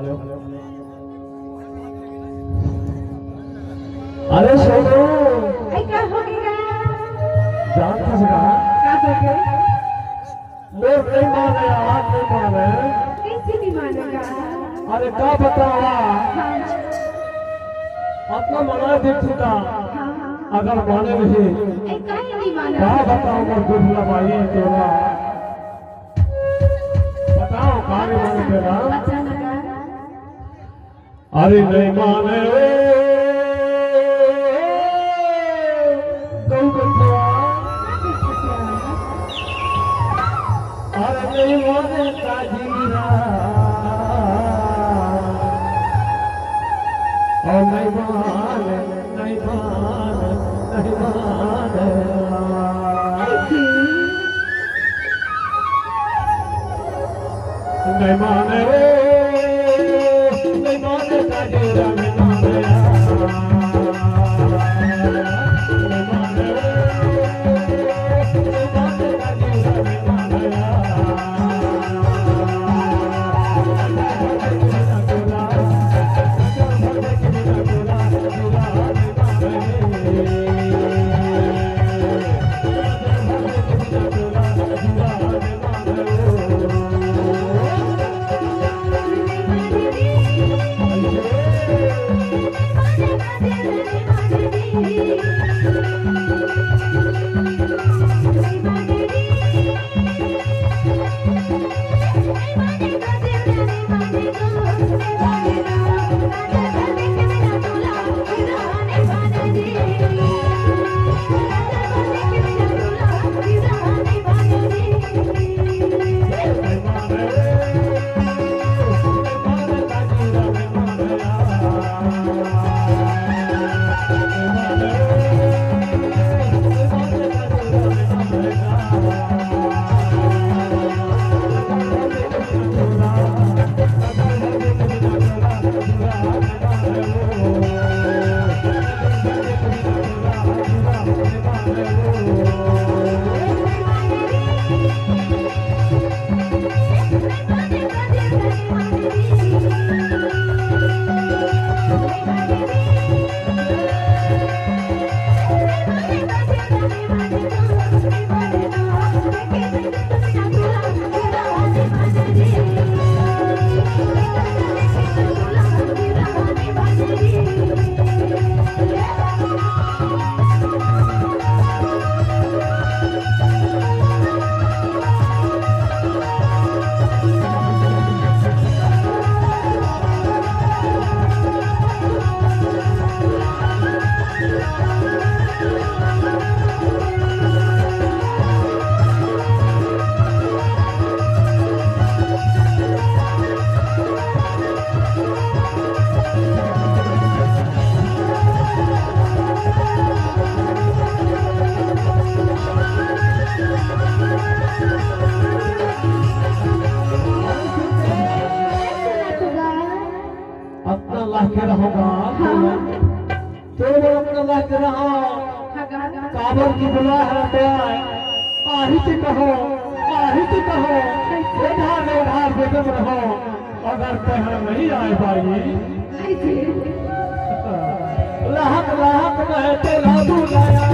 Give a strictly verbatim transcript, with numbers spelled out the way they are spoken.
अरे सोनू, अरे का हो गया? जानथस का? का हो गया? मोर नहीं माने, आज नहीं माने। कैसे नहीं मानेगा? अरे का बतावा? हाँ। अपना मना देखू का? हाँ। अगर माने नहीं, ए, काहे नहीं माने? का बताओ मोर दुख ला बाई तोला? बताओ का नहीं माने तेरा? बता ना। अरे नहीं माने ओ गौ कथवा। अरे नहीं माने काजीरा। और नहीं माने, नहीं माने, नहीं माने। नहीं माने रे, नहीं माने काजीरा, नहीं माने। अपना लाके रहोगा। हाँ। तो वो अपना लाके रहो। हाँ, गा, गा। काबर की बुला है तो आही के कहो, आही के कहो। उधार उधार बेदम रहो। अगर तैं नहीं आए पाई, लहक लहक बहे तेरा दुलाया।